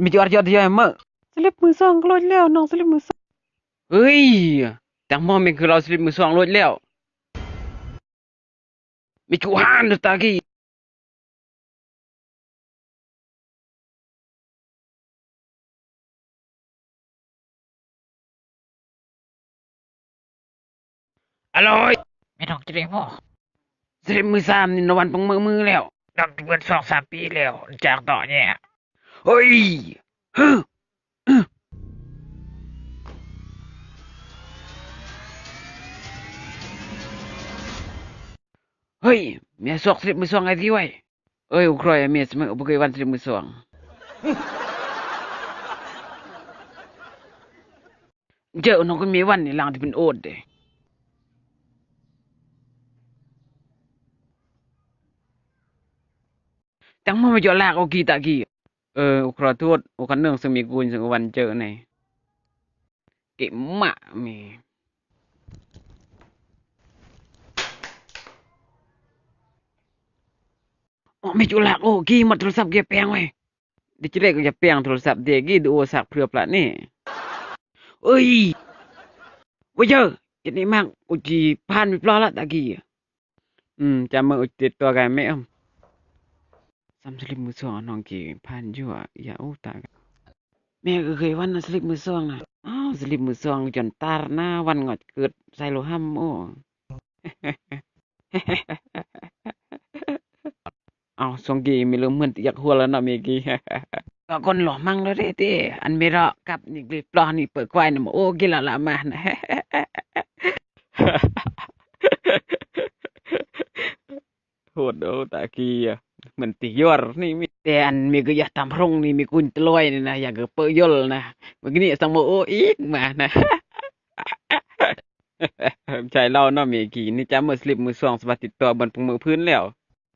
ມີຈຸອາດຍອດເດຍເມີ ສະລິບມືສອງກໍໂຫຼດແລ້ວ ນ້ອງສະລິບມືສອງ. ເຮີ້ຍ ຈັ່ງໝໍແມ່ນຄືລາວສະລິບມືສອງໂຫຼດແລ້ວ ມີຈຸຫານຕາກີ. ອະລອຍ ແມ່ນນ້ອງຈະໄດ້ບໍ່? ສະລິບມືສາມນີ້ນະວັນປຶງເໝີມືແລ້ວ ນັບເບິດສອງສາມປີແລ້ວ ຈາກຕໍ່ແຍກ. ເຮີ້ຍ ຮຶ ຮຶ ເຮີ້ຍ ເມຍສອກສະລິບມືສອງໄອ້ທີ່ໄວ້. ເອີຍ ອຸຄຣອຍເມສເມ ບໍ່ເຄີຍວັນສະລິບມືສອງ. ເຈີນ້ອງຄົນເມວັນນີ້ຫຼັງທີ່ເປັນໂອດເດ້. ຈັ່ງມາມາເຈາະລາກໂອກີຕາກີ. ເອີ ອຸຄຣອໂທດ ໂອຄັນເນື່ອງເຊິ່ງມີກູນເຊິ່ງວັນເຈີໃນ. ເກະມະເມ. ໂອ ເມຈຸລາກ ໂອກີ ມັດໂທລະສັບເກະແປງໄວ້. ດິຈິເລກກໍຈະແປງໂທລະສັບເດກີ ດູໂອສາກເພື່ອປະເນ. ເອີຍ ວະເຢີ ເຈັດນີ້ມັກ ອຸຈີ ຜ່ານເປັນປອລະຕາກີ. ອືມ ຈຳເມີອຸຈີ ຕິດຕົວກັນແມ່. ອືມ ສຳສະລິບມືສອງ ນ້ອງກີ ຜ່ານຢູ່ອະ ຢາ ໂອ ຕາຍ. ແມ່ກໍເຄີຍວັນສະລິບມືສອງນະ. ອ້າວ ສະລິບມືສອງ ຈອນຕານະ ວັນງອດເກີດໃສ່ໂລຫຳ ໂອ. ເອົາ ຊ່ວງກີ້ມີເລີ່ມເໝືອນຢາກຫົວແລ້ວເນາະ ເມກີ. ກໍຄົນຫຼໍ່ມັງແລ້ວເດ້ ເດ້ ອັນເມເລາະກັບນີ້ເລີຍປອນີ້ເປີກວາຍນຳ ໂອ ກິລະລະມານະ. ໂຫດ ໂອ ຕາກີ ເໝືອນຕິຢວນນີ້ມີ ແຕ່ອັນເມກະຢາກຕາມພຣົງນີ້ ເມກຸນຕະລອຍນີ້ນະ ຢາກເປີຢົນນະ ເມກະນີ້ສັງໂມໂອອີກມານະ. ໃຈເລົ່າເນາະ ເມກີ ນີ້ຈະເມີສະລິບມືສອງ ສະບາດຕິດຕໍ່ເໝືອນເມື່ອຄືນແລ້ວ.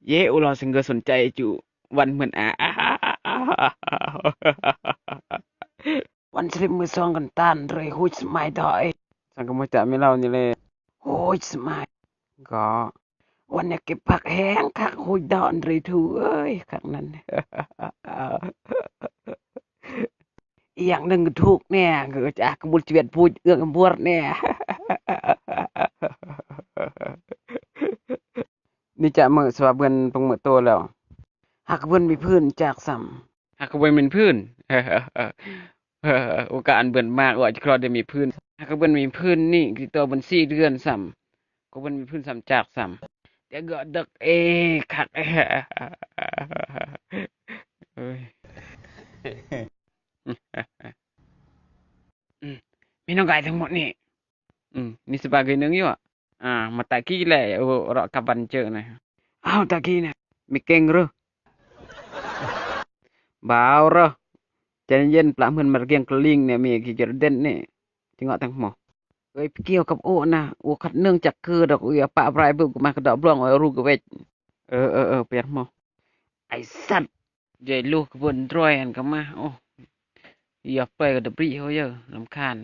ເຢ ໂອລາຊິງເກີສົນໃຈຈຸວັນເໝືອນອາ ວັນສະລິບມືສອງກັນຕານເລີຍ ຮຸດສະໄໝດອຍ ສັງກະມະຈະມີເລົ່ານີ້ແຫຼະ ຮຸດສະໄໝ ກໍ ວັນນີ້ເກັບຜັກແຮງຄັກ ຮຸດດອນເລີຍທູເອີຍ ຄັກນັ້ນ. ອີກຢ່າງໜຶ່ງກໍທຸກແນ່ ກໍຈະກະບຸດຊີວິດພູດເອື້ອງອຳບວດແນ່. ນີ້ຈະເມີສະບາບເບືອນປຶງເມີໂຕແລ້ວ ຫາກເບືອນມີພື້ນຈາກຊ້ຳ ຫາກເບືອນມີພື້ນ ໂອກາດອັນເບືອນມາກວ່າຈະຄລອດໄດ້ມີພື້ນ ຫາກເບືອນມີພື້ນນີ້ຕິດຕໍ່ເບືອນສີ່ເດືອນຊ້ຳ ກໍເບືອນມີພື້ນຊ້ຳຈາກຊ້ຳ ແຕ່ກໍດັກເອ ຄັກເອີຍ. ອືມ ມີນ້ອງກາຍທັງໝົດນີ້ ອືມ ມີສະບາຍຄືໜຶ່ງຢູ່ອະ ອາ ມາຕາກີ້ແຫຼະ ໂອ ເລາະກັບວັນເຈີນະ ອ້າວ ຕາກີ້ນະ ມີເກັ່ງເຣ ບາວເຣ ໃຈເຢັນ ປະເມີນມາກຽງກະລິງເນຍ ມີກິຈະເດັນເນຍ ຈິງເອາະແຕງໂມ ເອີຍ ໄປກ່ຽວກັບໂອນະ ໂອຂັດເນື່ອງຈັກຄືດອກ ເອີຍ ປະບາຍບຶບກະມາກະດອກບລອງ ເອີຍ ຣູກະເວັດ ເອີ ເອີ ເອີ ໄປຫາໝໍ ໄອ້ສັດ ໃຫຍ່ລູກຂະບວນດຣອຍຫັ້ນກໍມາ ໂອ້ ຢ່າໄປກໍດະບຣີເຮົາເຢີ ລຳຄານ.